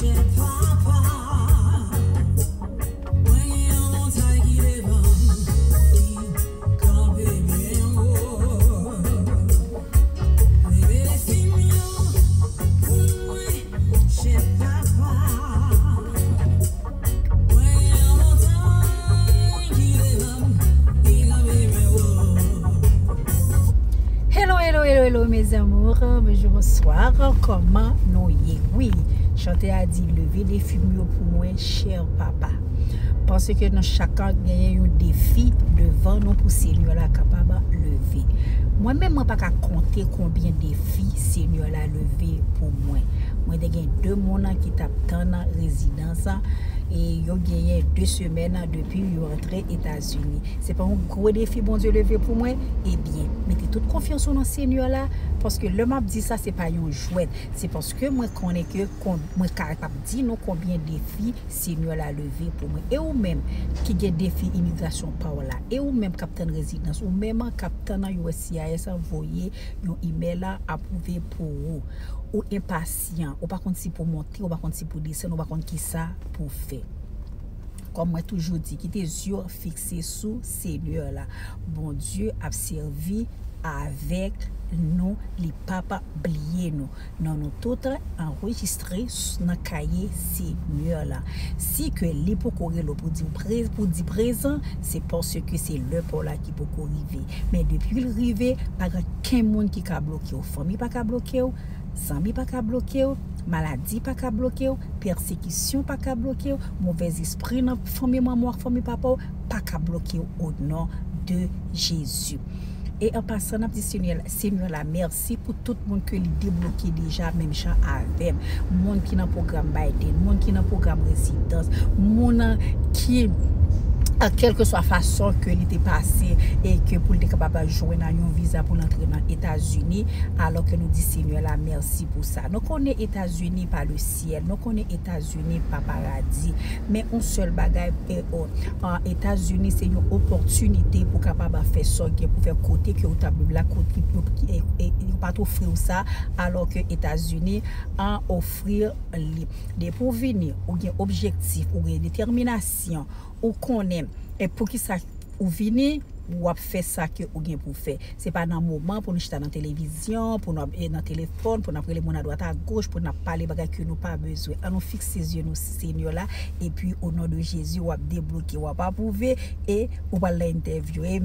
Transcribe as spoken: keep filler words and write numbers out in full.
Papa, mwen gen yon montay ki devan m, ki kanpe byen wo. Leve defi m yo pou mwen, chè papa. Mwen gen yon montay ki devan m, ki kanpe byen wo. Hello, hello, hello, hello, mes amours. Bonjour, bonsoir. Kòman nou ye? Wi, chantè a di, leve defi m yo pou mwen, chè papa. Paske nou chak genyen yon defi devan nou pou Senyè la kapab leve. Mwen menm, mwen pa ka konte konbyen defi Senyè la leve pou mwen. Mwen te gen de moun ki t ap tann rezidans, e yo genyen de semèn depi yo antre Etazini. Se pa yon gwo defi Bondye leve pou mwen? Ebyen, mete tout konfyans ou nan Senyè la, paske lè m ap di sa, se pa yon jwèt. Se paske mwen konnen ke kon-, mwen kapab di nou konbyen defi Senyè la leve pou mwen. E ou menm ki gen defi imigrasyon pa w la, e ou menm k ap tann rezidans, ou menm k ap tann nan U S C I S, voye yon imèl la apwouve pou ou. Ou enpasyan, ou pa konn si pou monte, ou pa konn si pou desann, ou pa konn kisa pou fè. Kòm mwen toujou di, kite zye w fikse sou Senyè la. Bondye ap sèvi avèk nou, li p ap bliye nou. Non nou tout anrejistre s-, nan kaye Senyè la. Si ke li poko rele w pou di w pre-, pou di prezan, se paske se lè pa w la ki poko rive. Men depi l rive, pa gen kenn moun ki ka bloke w. Fanmi pa ka bloke w, zanmi pa ka bloke w, maladi pa ka bloke w, pèsekisyon pa ka bloke w, movèzespri nan fanmi manman w ak fanmi papa w pa ka bloke w, o non de Jezi. E an pasan, n ap di Senyè, Senyè la mèsi pou tout moun ke li debloke deja, menm jan avè m. Moun ki nan pwogram Biden, moun ki nan pwogram rezidans, moun ki, a, kèlkeswa fason ke li te pase e ke pou li te kapab jwenn yon viza pou l antre nan Etazini, alò ke nou di Senyè la mèsi pou sa. Nou konnen Etazini pa le syèl, nou konnen Etazini pa paradi, men yon sèl bagay, e, o, a, Etazini se yon opòtinite pou kapab fè sa w gen pou fè kote ke w t ap viv la, kote ki, ki, e, e, yo pa t ofri w sa, alò ke Etazini an ofri li. Depi w vini, ou gen objektif, ou gen detèminasyon, ou konnen, e poukisa ou vini, w ap fè sa ke ou gen pou fè. Se pa nan moman pou nou chita nan televizyon, pou nou ap, e, nan telefòn, pou n ap rele moun adwat agoch, pou n ap pale bagay ke nou pa bezwen. An nou fikse zye nou sou Senyè la, epi o non de Jezi, w ap debloke, w ap apwouve, e ou pral nan entèvyou. E